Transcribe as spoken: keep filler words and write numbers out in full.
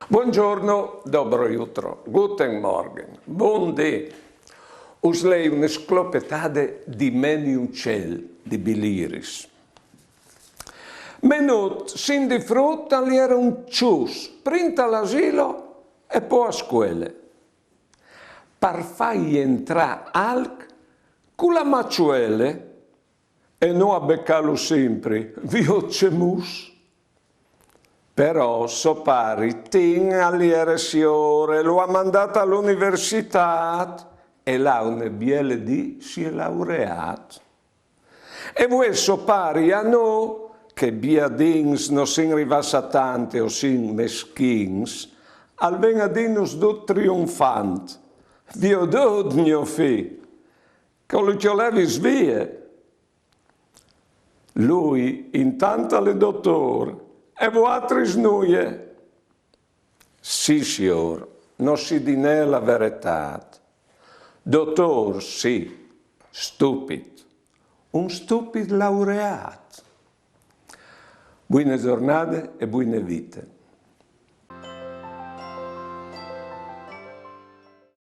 Buongiorno, dobro jutro, guten Morgen, bundì. Us lei une sclopetade di Meni Ucel di Biliris. Menut sin di frut al jere un çus, prin tal asilo e po a scuele. Par fâi jentrâ alc cu la maçuele e no a becâlu simpri, viôt ce mus. Però so pari Tin al jere siôr e lu à mandât a la universitât e là une biele dì si è laureât. E vuê so pari a nô, che biadins no sin rivâts a tant e o sin meschins, al ven a dînus dut trionfant: Viodût, gno fi, che lu cjolevis vie. Lui intant al è dotôr e voaltris nuie. Sì, siôr, no si dinè la veretât. Dotôr, sì, stupit. Un stupit laureât. Buine zornade e buine vite.